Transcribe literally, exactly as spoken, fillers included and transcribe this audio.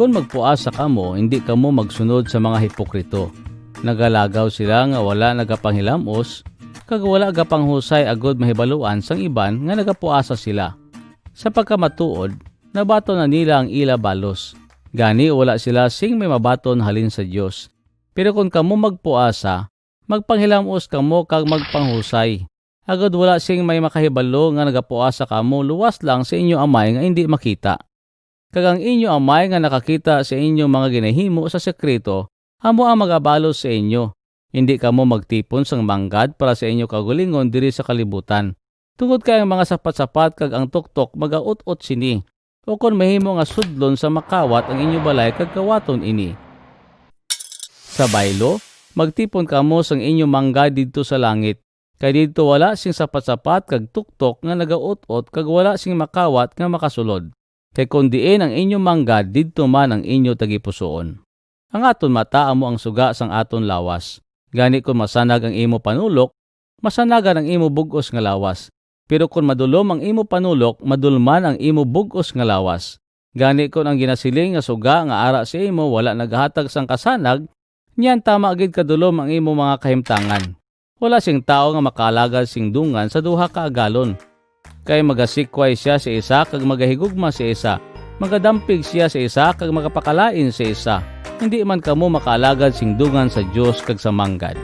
Kon magpuasa kamo, indi kamo magsunod sa mga hipokrito. Nagalagaw sila nga wala nagapanghilam-os, kag wala gapanghusay agod mahibaluan sang iban nga nagapuasa sila. Sa pagkamatuod, nabaton na nila ang ila balos. Gani, wala sila sing may mabaton halin sa Dios. Pero kon kamo magpuasa, magpanghilam-os kamo kag magpanghusay, agod wala sing may makahibalo nga nagapuasa kamo luwas lang sa inyo Amay nga indi makita. Kag ang inyo Amay nga nakakita sa inyo mga ginahimo sa sekreto amo ang magabalos sa inyo. Indi kamo magtipon sang manggad para sa inyo kaugalingon diri sa kalibutan, tungod kay ang mga sapat-sapat kag ang tuktok magaut-ot sini. O kon mahimo nga sudlon sa makawat ang inyo balay kag kawaton ini. Sa baylo, magtipon kamo sang inyo manggad didto sa langit, kay didto wala sing sapat-sapat kag tuktok nga nagaut-ot kag wala sing makawat nga makasulod. Kay kon diin ang inyo manggad, didto man ang inyo tagipusoon. Ang aton mata amo ang suga sang aton lawas. Gani, kon masanag ang imo panulok, masanagan ang imo bug-os nga lawas. Pero kon madulom ang imo panulok, madulman ang imo bug-os nga lawas. Gani, kon ang ginasiling nga suga nga ara sa imo wala nagahatag sang kasanag, niyan tama gid kadulom ang imo mga kahimtangan. Wala sing tawo nga makaalagad sing dungan sa duha ka agalon. Kay magasikway sia sa isa kag magahigugma sa isa, magadampig sia sa isa kag magapakalain sa isa. Hindi man kamo makaalagad sing dungan sa Dios kag sa manggad.